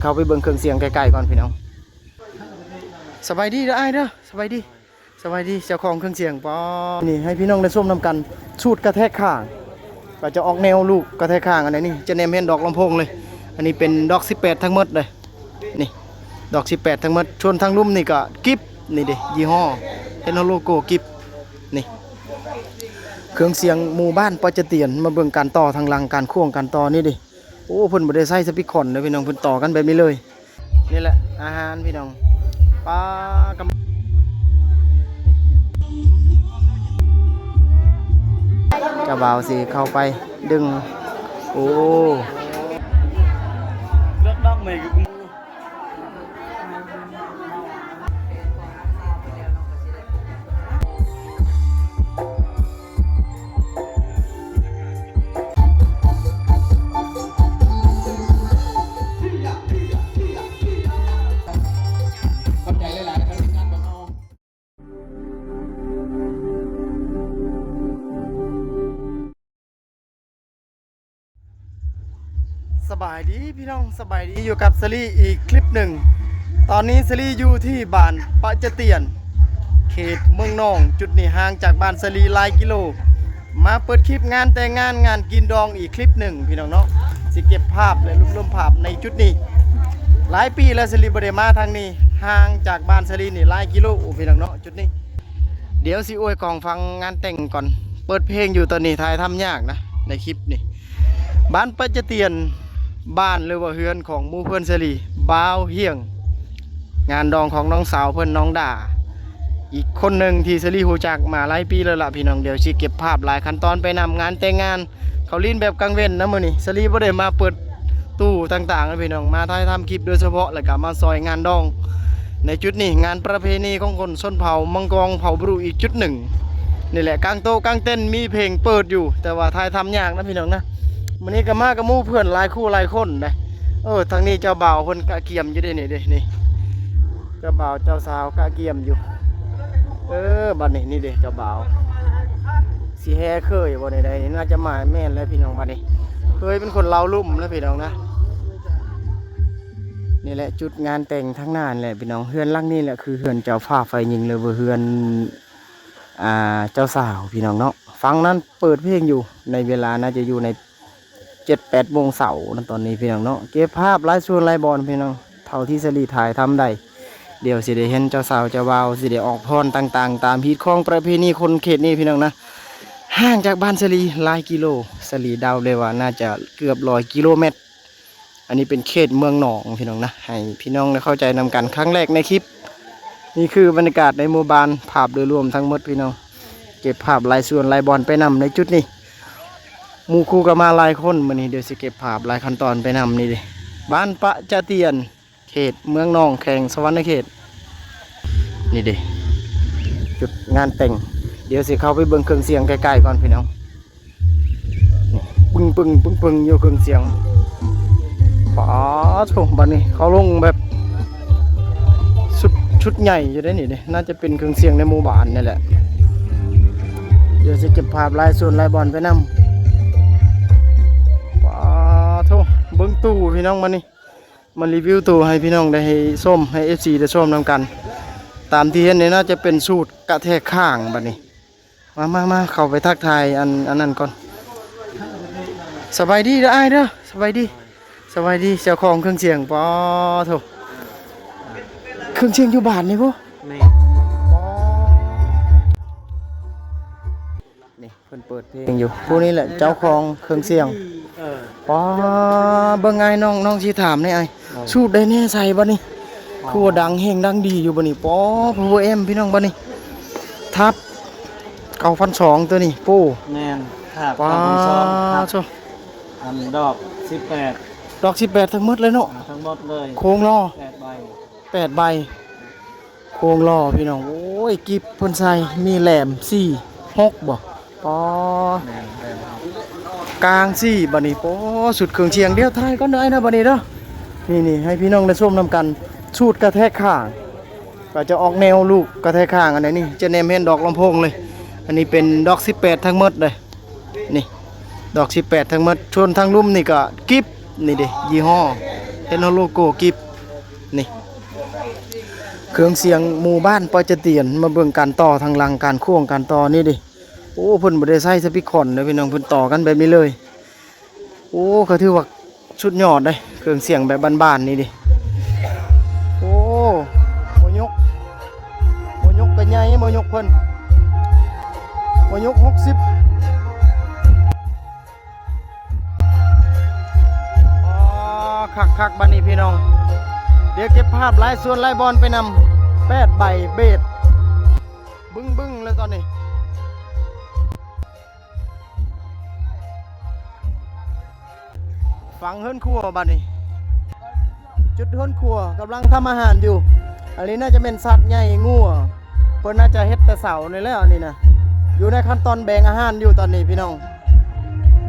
ເຂົ້າໄປເບິ່ງເຄື່ອງສຽງໃກ້ໆກ່ອນພີ່ນ້ອງ. ສະບາຍດີເດີອ້າຍເດີ ສະບາຍດີ ສະບາຍດີເຈົ້າຂອງເຄື່ອງສຽງ. ປ້າ ນີ້ໃຫ້ພີ່ນ້ອງໄດ້ຊົມນຳກັນ ສູດກະແທກຂ້າງ ກໍຈະອອກແນວລູກກະແທກຂ້າງ. ອັນນີ້ຈະແນມເຫັນດອກລຳໂພງເລີຍ. ອັນນີ້ເປັນດອກສິບແປດທັງໝົດເລີຍ ນີ້ ດອກສິບແປດທັງໝົດ. ສ່ວນທາງລຸ່ມນີ້ກໍກິບ ນີ້ເດ້ ຍີ່ຫໍ້ ເຫັນໂລໂກ້ກິບ ນີ້ ເຄື່ອງສຽງໝູ່ບ້ານປະຈະຕຽນ. ມາເບິ່ງການຕໍ່ທາງຫຼັງ ການຂວ້າງການຕໍ່ນີ້ເດ້. ໂອ້ ເພິ່ນບໍ່ໄດ້ໃຊ້ສະປີກຄອນເດ້ພີ່ນ້ອງ ເພິ່ນຕໍ່ກັນແບບນີ້ເລີຍ. ນີ້ແຫຼະອາຫານພີ່ນ້ອງ. ປ້າ ກຳ ເຈົ້າບ່າວຊິເຂົ້າໄປດຶງ. ໂອ້ ຂອບໃຈຫຼາຍໆ ທາງທີມງານຂອງເຮົາ. ສະບາຍດີພີ່ນ້ອງ ສະບາຍດີ ຢູ່ກັບສາລີອີກຄລິບໜຶ່ງ. ຕອນນີ້ສາລີຢູ່ທີ່ບ້ານປະຈະຕຽນ ເຂດເມືອງນອງ. ຈຸດນີ້ຫ່າງຈາກບ້ານສາລີຫຼາຍກິໂລ. ມາເປີດຄລິບງານແຕ່ງງານ ງານກິນດອງອີກຄລິບໜຶ່ງພີ່ນ້ອງເນາະ. ຊິເກັບພາບ ແລະ ລວບລວມພາບໃນຈຸດນີ້. ຫຼາຍປີແລ້ວສາລີບໍ່ໄດ້ມາທາງນີ້ ຫ່າງຈາກບ້ານສາລີນີ້ຫຼາຍກິໂລພີ່ນ້ອງເນາະ ຈຸດນີ້. ດຽວຊິອວຍກອງຟັງງານແຕ່ງກ່ອນ ເປີດເພງຢູ່. ຕອນນີ້ຖ່າຍທຳຍາກນະໃນຄລິບນີ້. ບ້ານປະຈະຕຽນ ບ້ານ ຫຼືວ່າເຮືອນຂອງໝູ່ເພື່ອນສາລີ ບ່າວຮຽງ ງານດອງຂອງນ້ອງສາວເພິ່ນ ນ້ອງດາ ອີກຄົນໜຶ່ງທີ່ສາລີຮູ້ຈັກມາຫຼາຍປີແລ້ວລະພີ່ນ້ອງ. ດຽວຊິເກັບພາບຫຼາຍຂັ້ນຕອນໄປນຳ ງານແຕ່ງງານ. ເຂົາຫຼິ້ນແບບກາງເວັນນະມື້ນີ້ ສາລີບໍ່ໄດ້ມາເປີດຕູ້ຕ່າງໆນະພີ່ນ້ອງ ມາຖ່າຍທຳຄລິບໂດຍສະເພາະ ແລ້ວກະມາຊ່ອຍງານດອງໃນຈຸດນີ້. ງານປະເພນີຂອງຄົນຊົນເຜົ່າມັງກອງ ເຜົ່າບຣູອີກຈຸດໜຶ່ງ. ນີ້ແຫຼະ ກາງໂຕະກາງເຕັນ ມີເພງເປີດຢູ່ ແຕ່ວ່າຖ່າຍທຳຍາກນະພີ່ນ້ອງນະ. ມື້ນີ້ກໍມາກັບໝູ່ເພື່ອນຫຼາຍຄູ່ຫຼາຍຄົນເດ້. ເອີ ທາງນີ້ເຈົ້າບ່າວເພິ່ນກະກຽມຢູ່ເດ້ ນີ້ເດ້ ນີ້ ເຈົ້າບ່າວເຈົ້າສາວກະກຽມຢູ່. ເອີ ບັດນີ້ ນີ້ເດ້ ເຈົ້າບ່າວຊິແຫ່ເຂີຍບໍ່ ໃດໆ ນີ້ໜ້າຈະມາແມ່ນແລ້ວພີ່ນ້ອງ. ບັດນີ້ເຂີຍເປັນຄົນລາວລຸ່ມແລ້ວພີ່ນ້ອງນະ. ນີ້ແຫຼະຈຸດງານແຕ່ງທາງໜ້ານີ້ແຫຼະພີ່ນ້ອງ. ເຮືອນຫຼັງນີ້ແຫຼະຄືເຮືອນເຈົ້າຟ້າຝ່າຍຍິງ ຫຼືວ່າເຮືອນ ອ່າ ເຈົ້າສາວພີ່ນ້ອງເນາະ. ຝັ່ງນັ້ນເປີດເພງຢູ່ ໃນເວລາໜ້າຈະຢູ່ໃນ ເຈັດແປດໂມງເຊົ້ານະຕອນນີ້ພີ່ນ້ອງເນາະ. ເກັບພາບຫຼາຍສ່ວນຫຼາຍບ່ອນພີ່ນ້ອງ ເທົ່າທີ່ສາລີຖ່າຍທຳໄດ້. ດຽວຊິໄດ້ເຫັນເຈົ້າສາວເຈົ້າບ່າວ ຊິໄດ້ອອກພອນຕ່າງໆ ຕາມຮີດຄອງປະເພນີຄົນເຂດນີ້ພີ່ນ້ອງນະ. ຫ່າງຈາກບ້ານສາລີຫຼາຍກິໂລ ສາລີເດົາໄດ້ວ່າໜ້າຈະເກືອບຮ້ອຍກິໂລແມັດ. ອັນນີ້ເປັນເຂດເມືອງໜອງພີ່ນ້ອງນະ ໃຫ້ພີ່ນ້ອງໄດ້ເຂົ້າໃຈນຳກັນຄັ້ງແລກໃນຄລິບ. ນີ້ຄືບັນຍາກາດໃນໝູ່ບ້ານ ພາບໂດຍລວມທັງໝົດພີ່ນ້ອງ. ເກັບພາບຫຼາຍສ່ວນຫຼາຍບ່ອນໄປນຳໃນຈຸດນີ້. ໝູ່ຄູ່ກໍມາຫຼາຍຄົນມື້ນີ້. ດຽວຊິເກັບພາບຫຼາຍຂັ້ນຕອນໄປນຳ. ນີ້ເດ້ ບ້ານປະຈະຕຽນ ເຂດເມືອງນອງ ແຂວງສະຫວັນນະເຂດ. ນີ້ເດ້ ຈຸດງານແຕ່ງ. ດຽວຊິເຂົ້າໄປເບິ່ງເຄື່ອງສຽງໃກ້ໆກ່ອນພີ່ນ້ອງ. ປຶ້ງໆໆໆ ຢູ່ເຄື່ອງສຽງ. ປາດໂທ້ ບັດນີ້ເຂົາລົງແບບຊຸດ ຊຸດໃຫຍ່ຢູ່ເດ້ນີ້ເດ້. ໜ້າຈະເປັນເຄື່ອງສຽງໃນໝູ່ບ້ານນີ້ແຫຼະ. ດຽວຊິເກັບພາບຫຼາຍສ່ວນຫຼາຍບ່ອນໄປນຳ. ປາດໂທ້ ເບິ່ງຕູ້ພີ່ນ້ອງ ບັດນີ້ມາຣີວິວຕູ້ໃຫ້ພີ່ນ້ອງໄດ້ຊົມ ໃຫ້ເອັຟຊີໄດ້ຊົມນຳກັນ. ຕາມທີ່ເຫັນນີ້ໜ້າຈະເປັນສູດກະແທກຂ້າງ. ບັດນີ້ ມາ ມາ ມາ ເຂົ້າໄປທັກທາຍອັນ ອັນນັ້ນກ່ອນ. ສະບາຍດີເດີອ້າຍເດີ ສະບາຍດີ ສະບາຍດີເຈົ້າຂອງເຄື່ອງສຽງ. ປາໂທ້ ເຄື່ອງສຽງຢູ່ບ້ານນີ້ບໍ່? ແມ່ນ ນີ້ເພິ່ນເປີດເພງຢູ່. ຜູ້ນີ້ແຫຼະເຈົ້າຂອງເຄື່ອງສຽງ. ເອີ ປາ ເບິ່ງອ້າຍ ນ້ອງ ນ້ອງຊິຖາມແດ່ອ້າຍ ສູດໃດແນ່ໃສ່ບັດນີ້? ຄືວ່າດັງແຮງດັງດີຢູ່ບັດນີ້. ປາ ພາວເວີແອັມພີ່ນ້ອງ ບັດນີ້ ທັບ ເກົ້າພັນສອງ ຕົວນີ້. ໂອ້ ແມ່ນ ທັບ ປາ ເກົ້າພັນສອງ ທັບ ໂທ້ ອັນດອກສິບແປດ ດອກສິບແປດທັງໝົດເລີຍເນາະ. ອ່າ ທັງໝົດເລີຍ ໂຄງລໍ້ ແປດໃບ ແປດໃບ ໂຄງລໍ້ພີ່ນ້ອງ. ໂອ້ຍ ກິບເພິ່ນໃສ່ມີແຫຼມສີ່ ຫົກບໍ່? ປາ ແມ່ນ ແມ່ນ ກາງສີ່ ບັດນີ້. ປາ ຊຸດເຄື່ອງສຽງ. ດຽວຖ່າຍກ່ອນເດີອ້າຍເດີ ບັດນີ້ເດີ. ນີ້ໆ ໃຫ້ພີ່ນ້ອງໄດ້ຊົມນຳກັນ ສູດກະແທກຂ້າງ ກໍຈະອອກແນວລູກກະແທກຂ້າງ. ອັນນີ້ຈະແນມເຫັນດອກລຳໂພງເລີຍ. ອັນນີ້ເປັນດອກສິບແປດທັງໝົດເລີຍ ນີ້ ດອກສິບແປດທັງໝົດ. ສ່ວນທາງລຸ່ມນີ້ກໍກິບ ນີ້ເດ້ ຍີ່ຫໍ້ ເຫັນເຮົາໂລໂກ້ກິບ ນີ້ ເຄື່ອງສຽງໝູ່ບ້ານປອຍຈະຕຽນ. ມາເບິ່ງການຕໍ່ທາງຫຼັງ ການຂວ້າງການຕໍ່ນີ້ເດ້. ໂອ້ ເພິ່ນບໍ່ໄດ້ໃຊ້ສະປີຄອນເດ້ພີ່ນ້ອງ ເພິ່ນຕໍ່ກັນແບບນີ້ເລີຍ. ໂອ້ ກໍຖືວ່າສຸດຍອດເດ້ ເຄື່ອງສຽງແບບບ້ານໆນີ້ເດ້. ໂອ້ ໝໍຍົກ ໝໍຍົກກໍໃຫຍ່ ໝໍຍົກເພິ່ນ ໝໍຍົກຫົກສິບ. ອໍ ຄັກໆ ບັດນີ້ພີ່ນ້ອງ ດຽວເກັບພາບຫຼາຍສ່ວນຫຼາຍບ່ອນໄປນຳ. ແປດໃບເບດ ບຶ້ງໆ ເລີຍຕອນນີ້. ຝັງເຮືອນຄົວບັດນີ້ ຈຸດເຮືອນຄົວກຳລັງທຳອາຫານຢູ່. ອັນນີ້ໜ້າຈະແມ່ນສັດໃຫຍ່ ງົວ ເພິ່ນໜ້າຈະເຮັດແຕ່ເຊົ້ານີ້ແຫຼະ. ອັນນີ້ນະ ຢູ່ໃນຂັ້ນຕອນແບ່ງອາຫານຢູ່ຕອນນີ້ພີ່ນ້ອງ.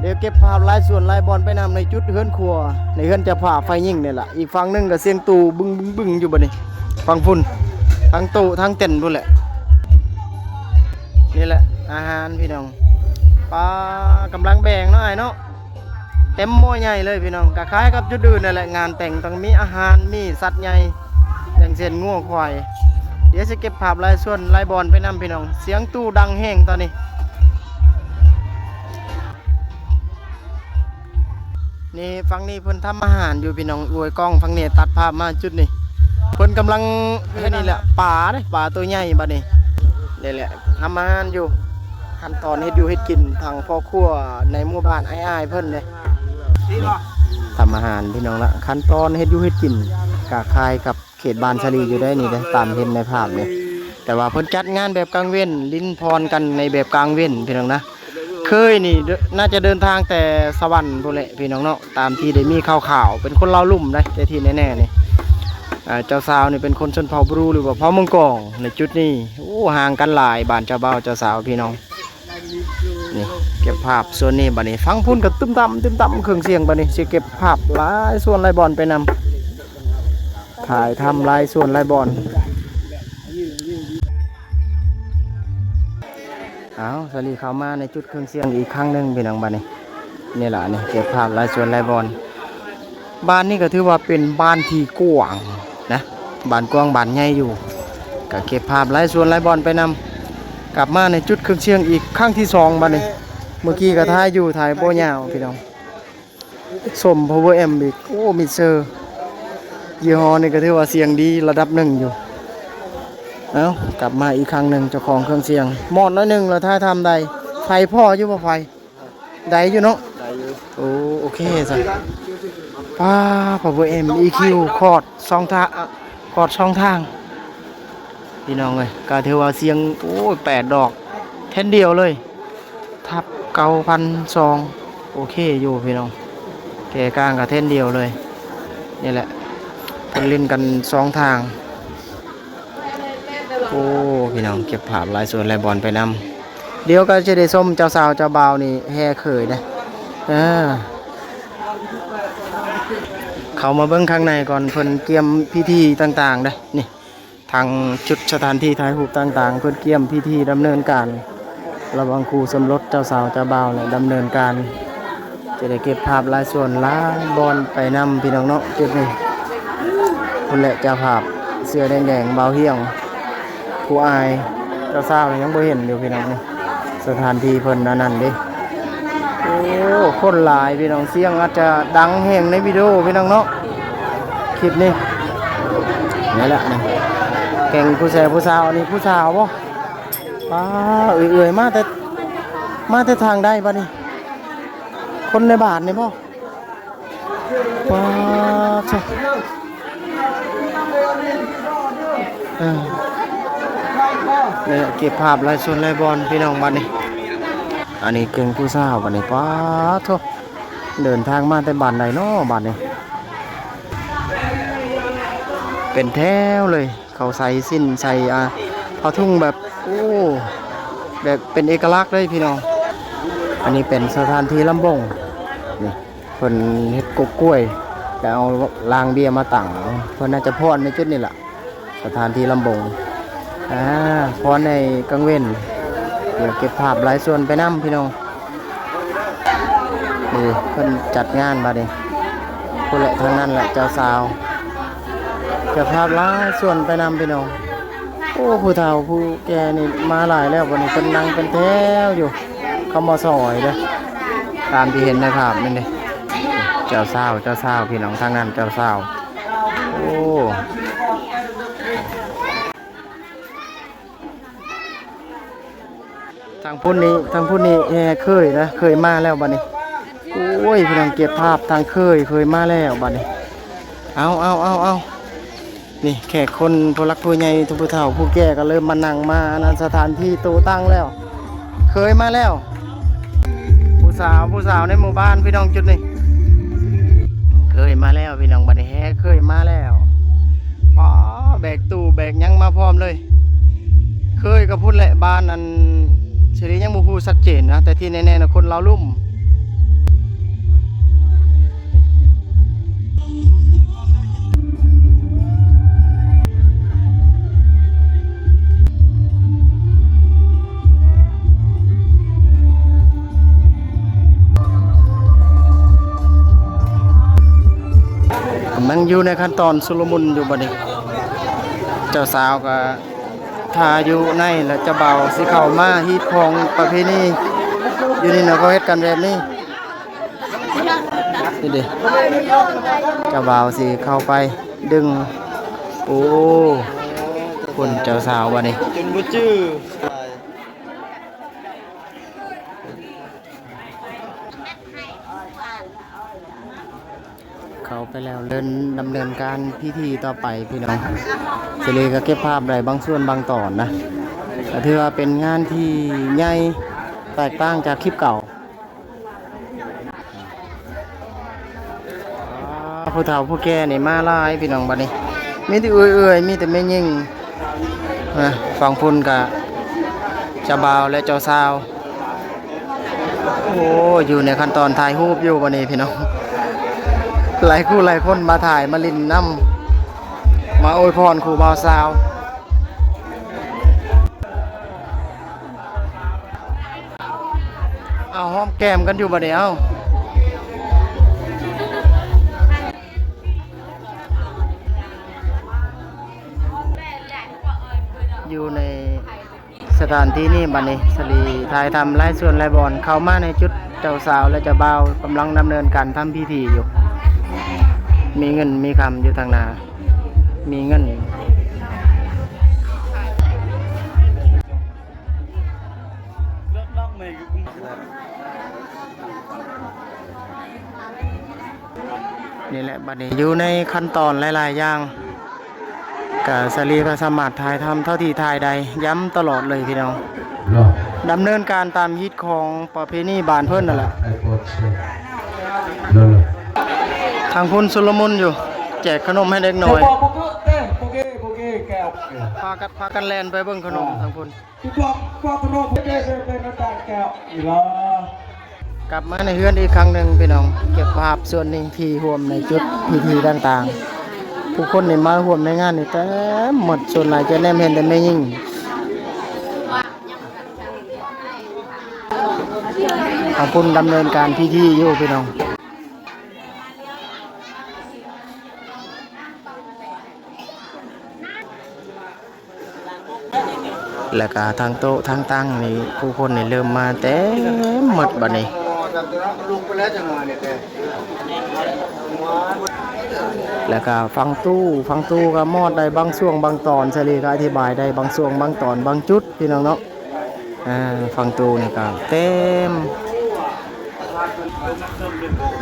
ດຽວເກັບພາບຫຼາຍສ່ວນຫຼາຍບ່ອນໄປນຳ ໃນຈຸດເຮືອນຄົວ ໃນເຮືອນເຈົ້າພາບຝ່າຍຍິງນີ້ລະ. ອີກຝັ່ງໜຶ່ງກໍສຽງຕູ້ບຶ້ງໆໆ ຢູ່ບັດນີ້ ຝັ່ງພຸ້ນ ທັງໂຕະທັງເຕັນພຸ້ນແຫຼະ. ນີ້ແຫຼະອາຫານພີ່ນ້ອງ. ປາ ກຳລັງແບ່ງເນາະອ້າຍເນາະ. ເຕັມໝໍ້ໃຫຍ່ເລີຍພີ່ນ້ອງ ກະຄ້າຍກັບຈຸດອື່ນນັ້ນແຫຼະ ງານແຕ່ງຕ້ອງມີອາຫານ ມີສັດໃຫຍ່ ຢ່າງເຊັ່ນງົວຄວາຍ. ດຽວຊິເກັບພາບຫຼາຍສ່ວນຫຼາຍບ່ອນໄປນຳພີ່ນ້ອງ. ສຽງຕູ້ດັງແຮງຕອນນີ້. ນີ້ ຝັ່ງນີ້ເພິ່ນທຳອາຫານຢູ່ພີ່ນ້ອງ. ອວຍກ້ອງຝັ່ງນີ້ ຕັດພາບມາຈຸດນີ້ ເພິ່ນກຳລັງເຮັດນີ້ແຫຼະ ປາເດ້ ປາໂຕໃຫຍ່ບັດນີ້. ນີ້ແຫຼະ ທຳອາຫານຢູ່ ຂັ້ນຕອນເຮັດຢູ່ເຮັດກິນ ທາງພໍ່ຄົວໃນໝູ່ບ້ານອ້າຍໆ ເພິ່ນເດ້. ນີ້ ທຳອາຫານພີ່ນ້ອງລະ ຂັ້ນຕອນເຮັດຢູ່ເຮັດກິນ ກະຄ້າຍກັບເຂດບ້ານສາລີຢູ່ໄດ໋ນີ້ເດ້ ຕາມເຫັນໃນພາບນີ້. ແຕ່ວ່າເພິ່ນຈັດງານແບບກາງເວັນ ຫຼິ້ນຜ່ອນກັນໃນແບບກາງເວັນພີ່ນ້ອງນະ. ເຄີຍນີ້ ໜ້າຈະເດີນທາງແຕ່ສະຫວັນພຸ້ນແຫຼະພີ່ນ້ອງເນາະ ຕາມທີ່ໄດ້ມີຂ່າວໆ. ເປັນຄົນລາວລຸ່ມໄດ໋ ແຕ່ທີ່ແນ່ໆນີ້ ອ່າ ເຈົ້າສາວນີ້ເປັນຄົນຊົນເຜົ່າບຣູ ຫຼືວ່າເຜົ່າມັງກອງໃນຈຸດນີ້. ໂອ້ ຫ່າງກັນຫຼາຍ ບ້ານເຈົ້າບ່າວເຈົ້າສາວພີ່ນ້ອງ. ນີ້ ເກັບພາບສ່ວນນີ້ບັດນີ້ ຝັ່ງພຸ້ນກໍຕຶ້ມຕຳຕຶ້ມຕຳເຄື່ອງສຽງ. ບັດນີ້ຊິເກັບພາບຫຼາຍສ່ວນຫຼາຍບ່ອນໄປນຳ ຖ່າຍທຳຫຼາຍສ່ວນຫຼາຍບ່ອນ. ເອົາ ສາລີເຂົ້າມາໃນຈຸດເຄື່ອງສຽງອີກຄັ້ງໜຶ່ງພີ່ນ້ອງ. ບັດນີ້ ນີ້ລະ ນີ້ເກັບພາບຫຼາຍສ່ວນຫຼາຍບ່ອນ. ບ້ານນີ້ກໍຖືວ່າເປັນບ້ານທີ່ກວ້າງນະ ບ້ານກວ້າງບ້ານໃຫຍ່ຢູ່ ກໍເກັບພາບຫຼາຍສ່ວນຫຼາຍບ່ອນໄປນຳ. ກັບມາໃນຈຸດເຄື່ອງສຽງອີກຄັ້ງທີສອງບັດນີ້. ເມື່ອກີ້ກໍຖ່າຍຢູ່ ຖ່າຍບໍ່ຍາວພີ່ນ້ອງ. ຊົມ Power Amp ອີກ. ໂອ້ ມິກເຊີ ຍີ່ຫໍ້ນີ້ກໍຖືວ່າສຽງດີລະດັບໜຶ່ງຢູ່. ເອົ້າ ກັບມາອີກຄັ້ງໜຶ່ງ ເຈົ້າຂອງເຄື່ອງສຽງ. ມອດໜ້ອຍໜຶ່ງລະຖ່າຍທຳໄດ້. ໄຟພໍຢູ່ບໍ່ ໄຟ? ໄດ້ຢູ່ເນາະ ໄດ້ຢູ່. ໂອ້ ໂອເຄຊະ. ປ້າ Power Amp EQ ຄອດສອງທາງ ຄອດສອງທາງ ພີ່ນ້ອງເອີຍ. ກໍຖືວ່າສຽງ ໂອ້ຍ ແປດດອກ ແທ່ນດຽວເລີຍ ທັບເກົ້າພັນສອງ. ໂອເຄຢູ່ພີ່ນ້ອງ ແກ່ກາງກໍແທ່ນດຽວເລີຍ. ນີ້ແຫຼະ ເພິ່ນຫຼິ້ນກັນສອງທາງ. ໂອ້ ພີ່ນ້ອງ ເກັບພາບຫຼາຍສ່ວນຫຼາຍບ່ອນໄປນຳ. ດຽວກໍຈະໄດ້ຊົມເຈົ້າສາວເຈົ້າບ່າວນີ້ແຫ່ເຂີຍເດ້. ເອີ ເຂົ້າມາເບິ່ງຂ້າງໃນກ່ອນ ເພິ່ນກຽມພິທີຕ່າງໆເດ້. ນີ້ ທາງຈຸດສະຖານທີ່ຖ່າຍຮູບຕ່າງໆ ເພິ່ນກຽມພິທີດຳເນີນການ ລະຫວ່າງຄູ່ສົມລົດເຈົ້າສາວເຈົ້າບ່າວແຫຼະ ດຳເນີນການ. ຈະໄດ້ເກັບພາບຫຼາຍສ່ວນຫຼາຍບ່ອນໄປນຳ ພີ່ນ້ອງເນາະ. ຈຸດນີ້ ພຸ້ນແຫຼະ ເຈົ້າພາບເສື້ອແດງໆ ບ່າວຮຽງ ຜູ້ອ້າຍເຈົ້າສາວຍັງບໍ່ເຫັນຢູ່ ພີ່ນ້ອງ. ນີ້ສະຖານທີ່ເພິ່ນອັນນັ້ນເດ້. ໂອ້ ຄົນຫຼາຍ ພີ່ນ້ອງ. ສຽງອາດຈະດັງແຮງໃນວິດີໂອ ພີ່ນ້ອງເນາະ ຄລິບນີ້. ນີ້ແຫຼະ ນີ້ ແກ້ງຜູ້ແຊຜູ້ສາວ. ອັນນີ້ຜູ້ສາວບໍ່? ປ້າ ເອື້ອຍໆ ມາແຕ່ ມາແຕ່ທາງໃດບັດນີ້? ຄົນໃນບ້ານນີ້ບໍ່? ປ້າ ເອີ ນີ້ເກັບພາບຫຼາຍສ່ວນຫຼາຍບ່ອນ ພີ່ນ້ອງ. ບັດນີ້ ອັນນີ້ແກ້ງຜູ້ສາວບັດນີ້. ປ້າໂທ້ ເດີນທາງມາແຕ່ບ້ານໃດເນາະບັດນີ້? ເປັນແຖວເລີຍ. ເຂົາໃສ່ສິ້ນ ໃສ່ ອ່າ ຜ້າຖົງແບບ ໂອ້ ແບບເປັນເອກະລັກເລີຍ ພີ່ນ້ອງ. ອັນນີ້ເປັນສະຖານທີ່ລຳວົງ ນີ້ ເພິ່ນເຮັດກົກກ້ວຍ ແລ້ວເອົາລາງເບຍມາຕັ້ງ. ເພິ່ນໜ້າຈະຟ້ອນໃນຈຸດນີ້ລະ ສະຖານທີ່ລຳວົງ. ອ່າ ຟ້ອນໃນກາງເວັນ. ດຽວເກັບພາບຫຼາຍສ່ວນໄປນຳ ພີ່ນ້ອງ. ນີ້ເພິ່ນຈັດງານບັດນີ້. ພຸ້ນແຫຼະ ທາງນັ້ນແຫຼະເຈົ້າສາວ ເຈົ້າພາບຫຼາຍສ່ວນໄປນຳພີ່ນ້ອງ. ໂອ້ ຜູ້ເຖົ້າຜູ້ແກ່ນີ້ມາຫຼາຍແລ້ວ ບັດນີ້ເພິ່ນນັ່ງເປັນແຖວຢູ່ ເຂົ້າມາຊ່ອຍເດີ້ ຕາມທີ່ເຫັນໃນພາບນັ້ນເດ້. ເຈົ້າສາວ ເຈົ້າສາວ ພີ່ນ້ອງ ທາງນັ້ນເຈົ້າສາວ. ໂອ້ ທາງພຸ້ນນີ້ ທາງພຸ້ນນີ້ແຫ່ເຂີຍນະ ເຂີຍມາແລ້ວບັດນີ້. ໂອ້ຍ ພີ່ນ້ອງເກັບພາບທາງເຂີຍ ເຂີຍມາແລ້ວບັດນີ້. ເອົາ ເອົາ ເອົາ ເອົາ ນີ້ແຂກຄົນຜູ້ຫຼັກຜູ້ໃຫຍ່ ຜູ້ເຖົ້າຜູ້ແກ່ກໍເລີ່ມມານັ່ງມາອັນນັ້ນ ສະຖານທີ່ໂຕະຕັ່ງແລ້ວ ເຂີຍມາແລ້ວ. ຜູ້ສາວ ຜູ້ສາວໃນໝູ່ບ້ານພີ່ນ້ອງ ຈຸດນີ້ເຂີຍມາແລ້ວພີ່ນ້ອງ ບັດນີ້ແຫ່ເຂີຍມາແລ້ວ. ປ້າ ແບກຕູ້ແບກຫຍັງມາພ້ອມເລີຍ. ເຂີຍກັບພຸ້ນແຫຼະ ບ້ານອັນ ສະລີຍັງບໍ່ຮູ້ຊັດເຈນນະ ແຕ່ທີ່ແນ່ໆນະ ຄົນລາວລຸ່ມ. ກຳລັງຢູ່ໃນຂັ້ນຕອນຊຸລະມຸນຢູ່ບັດນີ້ ເຈົ້າສາວກໍຖ້າຢູ່ໃນ ແລະເຈົ້າບ່າວຊິເຂົ້າມາຮີດຄອງປະເພນີຢູ່ນີ້ນະ ເຂົາເຮັດກັນແບບນີ້. ນີ້ເດ້ ເຈົ້າບ່າວຊິເຂົ້າໄປດຶງ. ໂອ້ ຄົນເຈົ້າສາວບັດນີ້ ຈົນບໍ່ຈື່. ເຂົ້າໄປແລ້ວ ເດີນດຳເນີນການພິທີຕໍ່ໄປພີ່ນ້ອງ. ສະລີກໍເກັບພາບໄດ້ບາງສ່ວນບາງຕອນນະ ກໍຖືວ່າເປັນງານທີ່ໃຫຍ່ແຕກຕ່າງຈາກຄລິບເກົ່າ. ອ່າ ຜູ້ເຖົ້າຜູ້ແກ່ນີ້ມາຫຼາຍພີ່ນ້ອງ ບັດນີ້ມີແຕ່ເອື້ອຍໆ ມີແຕ່ແມ່ຍິງນະ. ຝັ່ງພຸ້ນກະເຈົ້າບ່າວ ແລະ ເຈົ້າສາວ. ໂອ້ ຢູ່ໃນຂັ້ນຕອນຖ່າຍຮູບຢູ່ບັດນີ້ພີ່ນ້ອງ ຫຼາຍຄູ່ຫຼາຍຄົນມາຖ່າຍມາຫຼິ້ນນຳ ມາອວຍພອນຄູ່ບ່າວສາວ. ເອົາ ຫອມແກ້ມກັນຢູ່ບັດນີ້ ເອົາ. ຢູ່ໃນສະຖານທີ່ນີ້ບັດນີ້ ສະລີຖ່າຍທຳຫຼາຍສ່ວນຫຼາຍບ່ອນ ເຂົ້າມາໃນຈຸດເຈົ້າສາວ ແລະ ເຈົ້າບ່າວກຳລັງດຳເນີນການທຳພິທີຢູ່. ມີເງິນມີຄຳຢູ່ທາງໜ້າ ມີເງິນ. ນີ້ແຫຼະ ບັດນີ້ຢູ່ໃນຂັ້ນຕອນຫຼາຍໆຢ່າງ ກະສາລີກໍສາມາດຖ່າຍທຳເທົ່າທີ່ຖ່າຍໄດ້ ຢ້ຳຕະຫຼອດເລີຍພີ່ນ້ອງ. ດຳເນີນການຕາມຮີດຄອງປະເພນີບ້ານເພິ່ນນັ້ນແຫຼະ. ທາງພຸ້ນຊຸລະມຸນຢູ່ ແຈກຂະໜົມໃຫ້ເດັກນ້ອຍ ພາກັນ ພາກັນແລ່ນໄປເບິ່ງຂະໜົມທາງພຸ້ນ. ກັບມາໃນເຮືອນອີກຄັ້ງໜຶ່ງພີ່ນ້ອງ ເກັບພາບສ່ວນນີ້ທີ່ຮ່ວມໃນຈຸດພິທີຕ່າງໆ ຜູ້ຄົນນີ້ມາຮ່ວມໃນງານນີ້ເຕັມໝົດ ສ່ວນຫຼາຍຈະແນມເຫັນແຕ່ແມ່ຍິງ. ທາງພຸ້ນດຳເນີນການພິທີຢູ່ພີ່ນ້ອງ. ແລ້ວກະທາງໂຕະທາງຕັ່ງນີ້ ຜູ້ຄົນນີ້ເລີ່ມມາເຕັມໝົດບັດນີ້. ແລ້ວກະຝັ່ງຕູ້ ຝັ່ງຕູ້ກໍມອດໄດ້ບາງຊ່ວງບາງຕອນ ສາລີກໍອະທິບາຍໄດ້ບາງຊ່ວງບາງຕອນບາງຈຸດພີ່ນ້ອງເນາະ. ອ່າ ຝັ່ງຕູ້ນີ້ກໍເຕັມ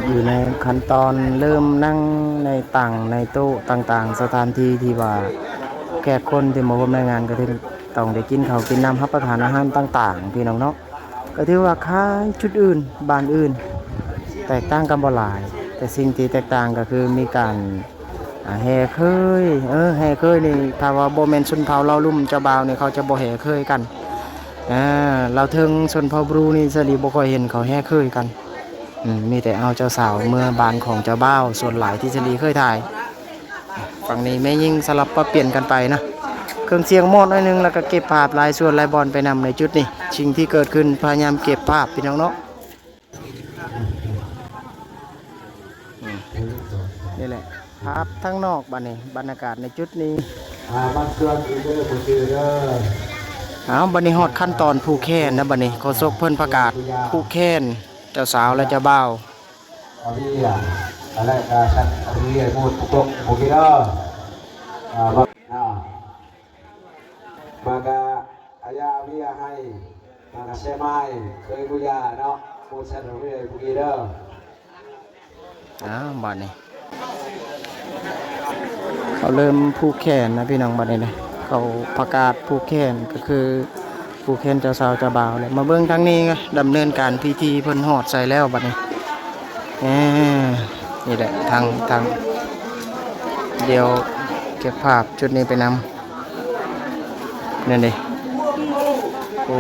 ຢູ່ໃນຂັ້ນຕອນເລີ່ມນັ່ງໃນຕັ່ງໃນໂຕະຕ່າງໆ ສະຖານທີ່ທີ່ວ່າແຂກຄົນທີ່ມາຮ່ວມໃນງານກໍຖືຕ້ອງໄດ້ກິນເຂົ້າກິນນ້ຳ ຮັບປະທານອາຫານຕ່າງໆ ພີ່ນ້ອງເນາະ. ກໍຖືວ່າຄ້າຍຈຸດອື່ນ ບ້ານອື່ນ ແຕກຕ່າງກັນບໍ່ຫຼາຍ ແຕ່ສິ່ງທີ່ແຕກຕ່າງກໍຄືມີການ ອ່າ ແຫ່ເຂີຍ ເອີ ແຫ່ເຂີຍນີ້ ຖ້າວ່າບໍ່ແມ່ນຊົນເຜົ່າລາວລຸ່ມເຈົ້າບ່າວນີ້ ເຂົາຈະບໍ່ແຫ່ເຂີຍກັນ. ອ່າ ລາວເທິງຊົນເຜົ່າບຣູນີ້ ສາລີບໍ່ຄ່ອຍເຫັນເຂົາແຫ່ເຂີຍກັນ. ອືມ ມີແຕ່ເອົາເຈົ້າສາວເມືອບ້ານຂອງເຈົ້າບ່າວ ສ່ວນຫຼາຍທີ່ສາລີເຄີຍຖ່າຍ. ຝັ່ງນີ້ແມ່ຍິງສະຫຼັບປັບປ່ຽນກັນໄປນະ. ເຄື່ອງສຽງມອດໜ້ອຍໜຶ່ງ ແລ້ວກໍເກັບພາບຫຼາຍສ່ວນຫຼາຍບ່ອນໄປນຳໃນຈຸດນີ້. ສິ່ງທີ່ເກີດຂຶ້ນພະຍາຍາມເກັບພາບ ພີ່ນ້ອງເນາະ. ອືມ ພາບທາງນອກບາດນີ້ ບັນຍາກາດໃນຈຸດນີ້ ອ່າ ມາເຄື່ອນອີກເດີ ຜູ້ຊື່ເດີ. ເອົາ ບາດນີ້ຮອດຂັ້ນຕອນຜູກແຂນແລ້ວ ບາດນີ້ໂຄສົກເພິ່ນປະກາດຜູກແຂນເຈົ້າສາວ ແລະ ເຈົ້າບ່າວ. ອາເວຍ ອາແລກາຊັນ ອາເວຍ ໝູດປົກປົກ ໂອເຄເດີ. ອາ ມາ ມາກະອາຍາເວຍໃຫ້ ມາກະແຊມາຍ ເຄີຍບຸຍາເນາະ ໝູດຊັນ ອາເວຍ ໂອເຄເດີ. ອ້າວ ບາດນີ້ເຂົາເລີ່ມຜູກແຂນນະພີ່ນ້ອງ ບາດນີ້ນະ ເຂົາປະກາດຜູກແຂນ ກໍຄືຜູກແຂນເຈົ້າສາວເຈົ້າບ່າວແລ້ວ. ມາເບິ່ງທາງນີ້ ດຳເນີນການພິທີເພິ່ນຮອດໃສແລ້ວບາດນີ້. ເອີ ນີ້ແຫຼະ ທາງ ທາງ ດຽວເກັບພາບຈຸດນີ້ໄປນຳ. ນັ້ນເດ້ ໂອ້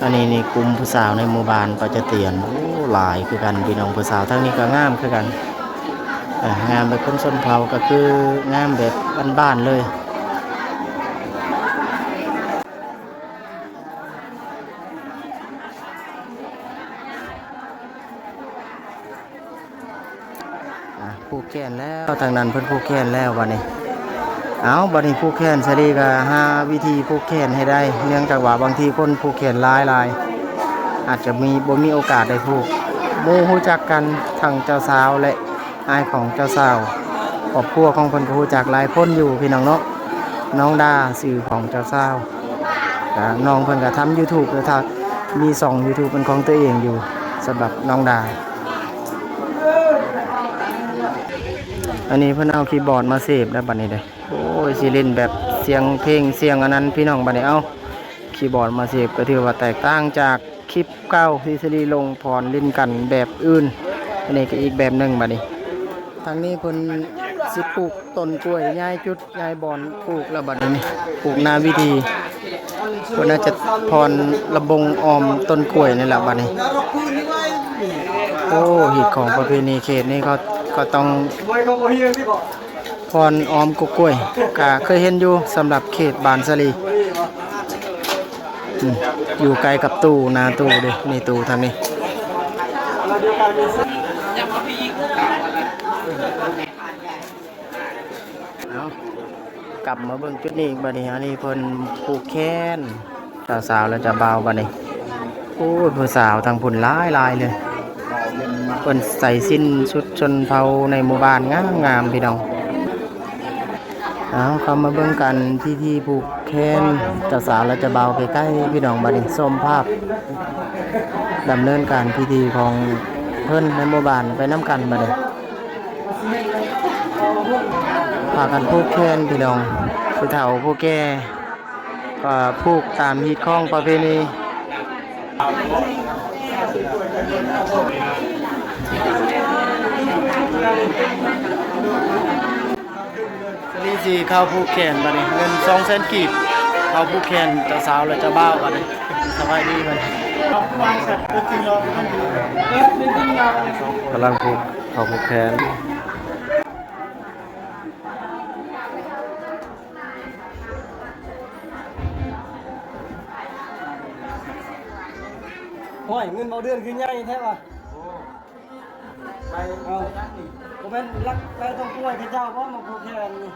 ອັນນີ້ນີ້ກຸ່ມຜູ້ສາວໃນໝູ່ບ້ານປາຈະຕຽນ ໂອ້ ຫຼາຍຄືກັນພີ່ນ້ອງ. ຜູ້ສາວທາງນີ້ກໍງາມຄືກັນ ເອີ ງາມແບບຄົນຊົນເຜົ່າ ກໍຄືງາມແບບບ້ານໆເລີຍ. ອ່ະ ຜູກແຂນແລ້ວ ທາງນັ້ນເພິ່ນຜູກແຂນແລ້ວບາດນີ້. ເອົາ ບາດນີ້ຜູກແຂນ ສາລີກໍຫາວິທີຜູກແຂນໃຫ້ໄດ້ ເນື່ອງຈາກວ່າບາງທີຄົນຜູກແຂນຫຼາຍໆ ອາດຈະມີ ບໍ່ມີໂອກາດໄດ້ຜູກ. ໝູ່ຮູ້ຈັກກັນ ທັງເຈົ້າສາວ ແລະ ອ້າຍຂອງເຈົ້າສາວ ຄອບຄົວຂອງເພິ່ນກໍຮູ້ຈັກຫຼາຍຄົນຢູ່ພີ່ນ້ອງເນາະ. ນ້ອງດາ ຊື່ຂອງເຈົ້າສາວ ກະນ້ອງເພິ່ນກະທຳຢູທູບ ແລະ ທຳ ມີຊ່ອງຢູທູບເປັນຂອງຕົວເອງຢູ່ ສຳລັບນ້ອງດາ. ອັນນີ້ເພິ່ນເອົາຄີບອດມາເສບແລ້ວບາດນີ້ເດ້. ໂອ້ຍ ຊິຫຼິ້ນແບບສຽງເພງ ສຽງອັນນັ້ນພີ່ນ້ອງ ບາດນີ້ ເອົາຄີບອດມາເສບ ກໍຖືວ່າແຕກຕ່າງຈາກ ຄລິບເກົ່າທີ່ສາລີລົງ ພອນຫຼິ້ນກັນແບບອື່ນ ອັນນີ້ກໍອີກແບບໜຶ່ງບາດນີ້. ທາງນີ້ເພິ່ນຊິປູກຕົ້ນກ້ວຍ ຍ້າຍຈຸດ ຍ້າຍບ່ອນປູກແລ້ວບາດນີ້ ປູກໜ້າເວທີ. ເພິ່ນອາດຈະພອນລຳວົງອ້ອມຕົ້ນກ້ວຍນີ້ແຫຼະບາດນີ້. ໂອ້ ຮີດຄອງປະເພນີເຂດນີ້ ເຂົາ ເຂົາຕ້ອງ ພອນອ້ອມກົກກ້ວຍ ກະເຄີຍເຫັນຢູ່ ສຳລັບເຂດບ້ານສາລີ. ອືມ ຢູ່ໃກ້ກັບຕູ້ ໜ້າຕູ້ເດ້ ນີ້ຕູ້ທາງນີ້. ເອົາ ກັບມາເບິ່ງຈຸດນີ້ອີກບາດນີ້. ອັນນີ້ເພິ່ນຜູກແຂນ ເຈົ້າສາວ ແລະ ເຈົ້າບ່າວບາດນີ້. ໂອ້ຍ ຜູ້ສາວທາງພຸ້ນຫຼາຍໆເລີຍ ເພິ່ນໃສ່ສິ້ນຊຸດຊົນເຜົ່າໃນໝູ່ບ້ານງາມໆ ພີ່ນ້ອງ. ເອົາ ເຂົ້າມາເບິ່ງກັນພິທີຜູກແຂນເຈົ້າສາວ ແລະ ເຈົ້າບ່າວໃກ້ໆ ພີ່ນ້ອງ. ບາດນີ້ຊົມພາບດຳເນີນການພິທີຂອງເພິ່ນໃນໝູ່ບ້ານໄປນຳກັນ. ບາດນີ້ພາກັນຜູກແຂນ ພີ່ນ້ອງ ຜູ້ເຖົ້າຜູ້ແກ່ ກໍຜູກຕາມຮີດຄອງປະເພນີ. ສາລີຊິເຂົ້າຜູກແຂນບາດນີ້ ເງິນສອງແສນກີບ ເຂົ້າຜູກແຂນເຈົ້າສາວ ແລະ ເຈົ້າບ່າວບາດນີ້. ສະບາຍດີບາດນີ້ ກຳລັງຜູກ ເຂົ້າຜູກແຂນ. ໂອ້ຍ ເງິນເບົາເດືອນຄືໃຫຍ່ແທ້ວະ. ເອົາ ບໍ່ແມ່ນລັກໄປຕ້ອງປ່ວຍເຂົາເຈົ້າບໍ່ ມາຜູກແຂນນີ້.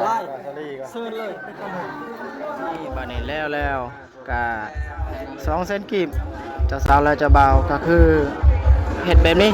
ໄດ້ ເຊີນເລີຍ. ນີ້ບາດນີ້ແລ້ວແລ້ວ ກະສອງແສນກີບ ເຈົ້າສາວ ແລະ ເຈົ້າບ່າວ ກະຄືເຮັດແບບນີ້.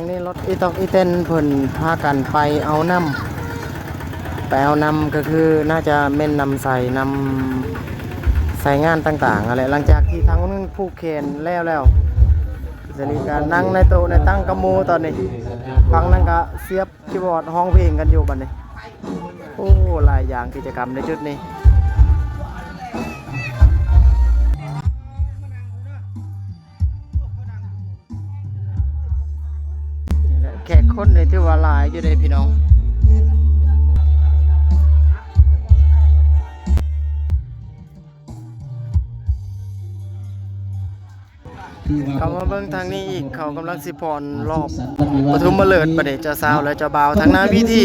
ນີ້ລົດອີຕອກອີແຕນເພິ່ນພາກັນໄປເອົານ້ຳ ໄປເອົານ້ຳ ກໍຄືໜ້າຈະແມ່ນນ້ຳໃສ ນ້ຳໃຊ້ງານຕ່າງໆຫັ້ນແຫຼະ. ຫຼັງຈາກທີ່ທາງຄົນອື່ນຜູກແຂນແລ້ວແລ້ວ ສະນີກະນັ່ງໃນໂຕະໃນຕັ່ງກັບໝູ່ຕອນນີ້ ຝັ່ງນັ້ນກະສຽບຄີບອດຮ້ອງເພງກັນຢູ່ບັດນີ້. ໂອ້ ຫຼາຍຢ່າງກິດຈະກຳໃນຈຸດນີ້. ນີ້ແຫຼະ ແຂກຄົນນີ້ຖືວ່າຫຼາຍຢູ່ເດ້ພີ່ນ້ອງ. ເຂົ້າມາເບິ່ງທາງນີ້ອີກ ເຂົາກຳລັງຊິຟ້ອນລອບປະຖົມມະເລີກບັດນີ້ ເຈົ້າສາວ ແລະ ເຈົ້າບ່າວ ທາງໜ້າເວທີ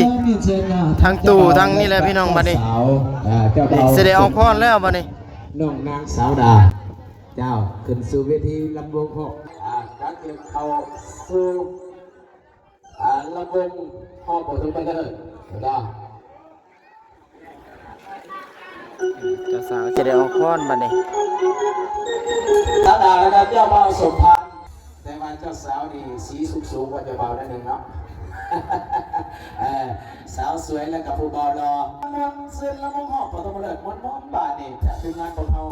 ທາງຕູ້ ທາງນີ້ແຫຼະພີ່ນ້ອງ. ບັດນີ້ຊິໄດ້ອອກຟ້ອນແລ້ວບັດນີ້ ນ້ອງນາງສາວດາ ເຈົ້າ ຂຶ້ນສູ່ເວທີລຳວົງຮອບ ອ່າ ການເຂົ້າສູ່ ອ່າ ລຳວົງຮອບປະຖົມມະເລີກເນາະ. ເຈົ້າສາວຈະໄດ້ອອກຟ້ອນບັດນີ້ ສາວດາ ແລະ ກໍເຈົ້າບ່າວສົມພັນ. ແຕ່ວ່າເຈົ້າສາວນີ້ສີສູງໆກວ່າເຈົ້າບ່າວໜ້ອຍໜຶ່ງເນາະ. ເອີ ສາວສວຍ ແລະ ກໍຜູ້ບ່າວຫຼໍ່ ມ່ວນຊື່ນລຳວົງຮອບປະຖົມມະເລີກ ມ່ວນໆບາດນີ້ຈາກທີມງານຂອງເຮົາ.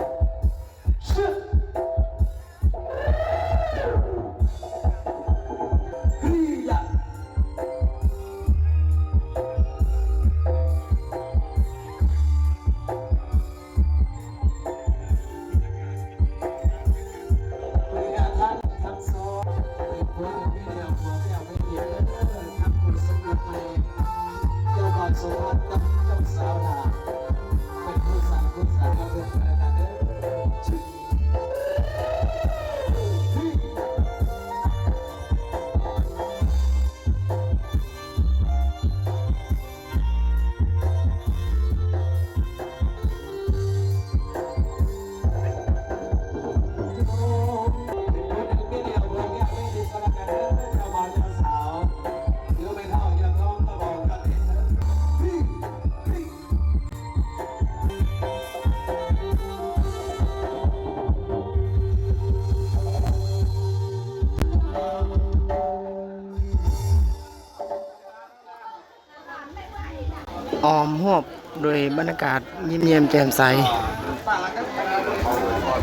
ອ້ອມຮອບໂດຍບັນຍາກາດຍິ້ມແຍ້ມແຈ່ມໃສ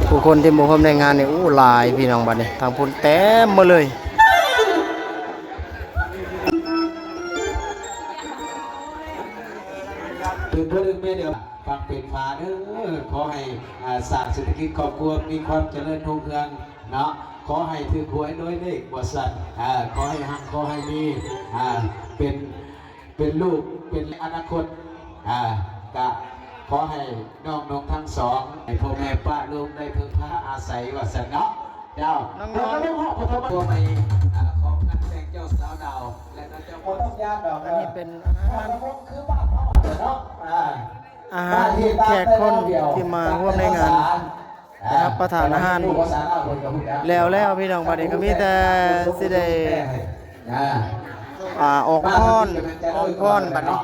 ຜູ້ຄົນທີ່ມາຮ່ວມໃນງານນີ້ ໂອ້ ຫຼາຍພີ່ນ້ອງ. ບັດນີ້ທາງພຸ້ນເຕັມໝົດເລີຍ. ເປັນຜູ້ໜຶ່ງແມ່ດຽວ ຟັງເປັນຟ້າເດີ ຂໍໃຫ້ ອ່າ ສ້າງເສດຖະກິດຄອບຄົວມີຄວາມຈະເລີນຮຸ່ງເຮືອງເນາະ ຂໍໃຫ້ຖືກຫວຍລວຍເລກວ່າຊັ້ນ ເອີ ຂໍໃຫ້ຮັ່ງ ຂໍໃຫ້ມີ ອ່າ ເປັນ ເປັນລູກເປັນອະນາຄົດ ອ່າ ກະຂໍໃຫ້ນ້ອງໆທັງສອງ ໃຫ້ພໍ່ແມ່ປ້າລຸງໄດ້ເພິ່ງພາອາໄສວ່າຊັ້ນເນາະ. ເຈົ້າ ນ້ອງໆ ໃຫ້ ອ່າ ຂອງງານແຕ່ງເຈົ້າສາວດາວ ແລະ ເຈົ້າບໍ່ຕ້ອງຢ້ານດອກ ອັນນີ້ເປັນອາຫານ ຄືບ້ານເຮົາເນາະ ອ່າ ອາຫານແຂກຄົນທີ່ມາຮ່ວມໃນງານ ໄດ້ຮັບປະທານອາຫານແລ້ວໆ ພີ່ນ້ອງ. ບັດນີ້ກໍມີແຕ່ຊິໄດ້ ອ່າ ອອກພອນ ອອກພອນບັດນີ້.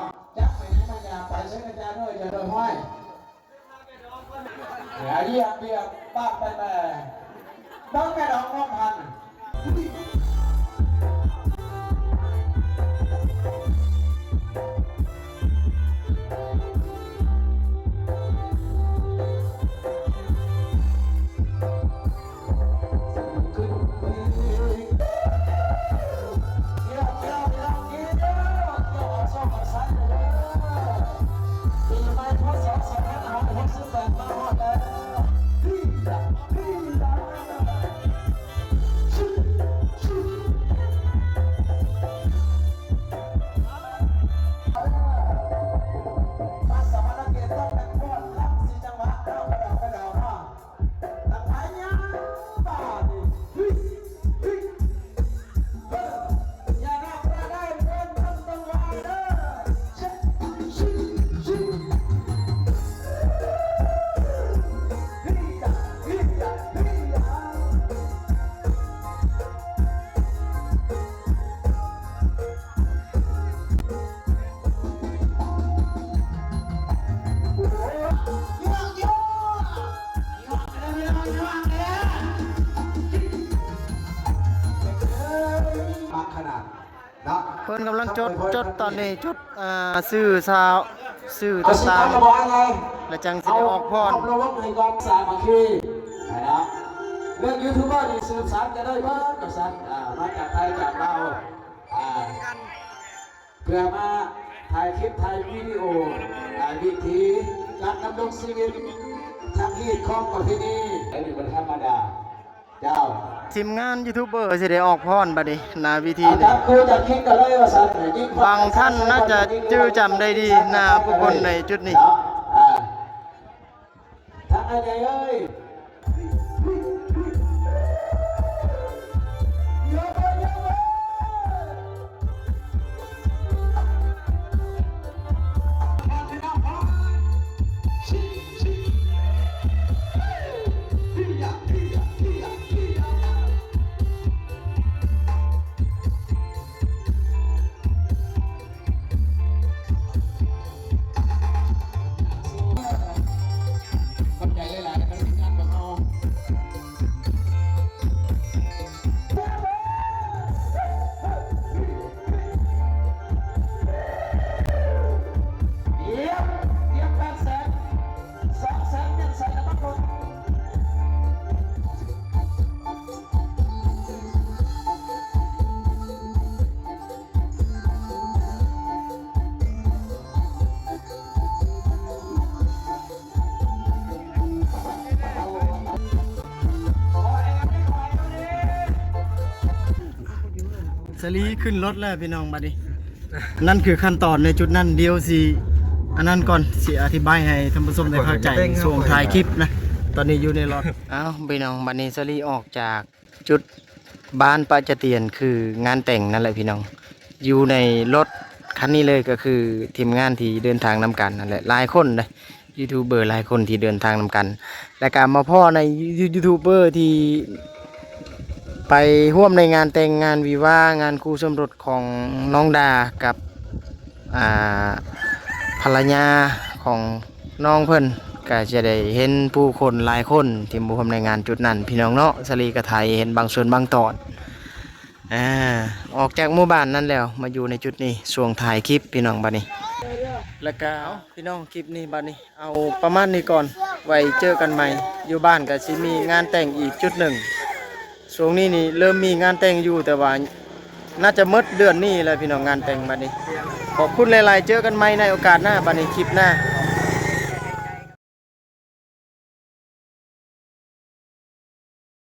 ກຳລັງຈົດ ຈົດຕອນນີ້ ຈົດ ອ່າ ຊື່ຊາວ ຊື່ຕ່າງໆ ແລ້ວຈັ່ງຊິໄດ້ອອກພອນ. ເອົາລະວັງໃຫ້ກ່ອນ ສາມັກຄີ ນະ ເລື່ອງຢູທູບເບີນີ້ສືບສານກັນໄດ້ເບິດວ່າຊັ້ນ ອ່າ ມາຈາກໄທຈາກລາວ ອ່າ ເພື່ອມາຖ່າຍຄລິບຖ່າຍວິດີໂອ ອ່າ ວິຖີການດຳລົງຊີວິດ ທຳຮີດຄອງປະເພນີ ອັນນີ້ບໍ່ທຳມະດາ ເຈົ້າ ທີມງານຢູທູບເບີຊິໄດ້ອອກພອນບັດນີ້ ໜ້າເວທີນີ້ ຈັບຄູ່ຈັບຄິງກັນເລີຍວ່າຊັ້ນ ບາງທ່ານໜ້າຈະຈື່ຈຳໄດ້ດີ ໜ້າຜູ້ຄົນໃນຈຸດນີ້ ເນາະ ອ່າ ທັກອ້າຍໃຫຍ່ເອີຍ. ສາລີຂຶ້ນລົດແລ້ວພີ່ນ້ອງ ບັດນີ້ ນັ້ນຄືຂັ້ນຕອນໃນຈຸດນັ້ນ ດຽວຊິອັນນັ້ນກ່ອນ ຊິອະທິບາຍໃຫ້ທ່ານຜູ້ຊົມໄດ້ເຂົ້າໃຈ ຊ່ວງທ້າຍຄລິບນະ ຕອນນີ້ຢູ່ໃນລົດ. ອ້າວ ພີ່ນ້ອງ ບັດນີ້ສາລີອອກຈາກ ຈຸດບ້ານປະຈະຕຽນ ຄືງານແຕ່ງນັ້ນແຫຼະພີ່ນ້ອງ. ຢູ່ໃນລົດຄັນນີ້ເລີຍ ກໍຄືທີມງານທີ່ເດີນທາງນຳກັນນັ້ນແຫຼະ ຫຼາຍຄົນເດ້ ຢູທູບເບີຫຼາຍຄົນທີ່ເດີນທາງນຳກັນ ແລ້ວກໍມາພໍ້ໃນຢູ ຢູທູບເບີທີ່ໄປຮ່ວມໃນງານແຕ່ງງານວິວາ ງານຄູ່ສົມລົດຂອງນ້ອງດາກັບ ອ່າ ພັນລະຍາຂອງນ້ອງເພິ່ນ ກະຈະໄດ້ເຫັນຜູ້ຄົນຫຼາຍຄົນທີ່ມາຮ່ວມໃນງານຈຸດນັ້ນ ພີ່ນ້ອງເນາະ. ສາລີກະຖ່າຍໃຫ້ເຫັນບາງສ່ວນບາງຕອນ ອາ ອອກຈາກໝູ່ບ້ານນັ້ນແລ້ວ ມາຢູ່ໃນຈຸດນີ້ ຊ່ວງທ້າຍຄລິບ ພີ່ນ້ອງ ບັດນີ້ ແລ້ວກະ ເອົາ ພີ່ນ້ອງ ຄລິບນີ້ບັດນີ້ ເອົາປະມານນີ້ກ່ອນ ໄວ້ເຈີກັນໃໝ່. ຢູ່ບ້ານກໍຊິມີງານແຕ່ງອີກຈຸດໜຶ່ງ ຊ່ວງນີ້ນີ້ເລີ່ມມີງານແຕ່ງຢູ່ ແຕ່ວ່າໜ້າຈະໝົດເດືອນນີ້ແຫຼະພີ່ນ້ອງ ງານແຕ່ງບັດນີ້. ຂອບຄຸນຫຼາຍໆ ເຈີກັນໃໝ່ໃນໂອກາດໜ້າ ບັດນີ້ຄລິບໜ້າ.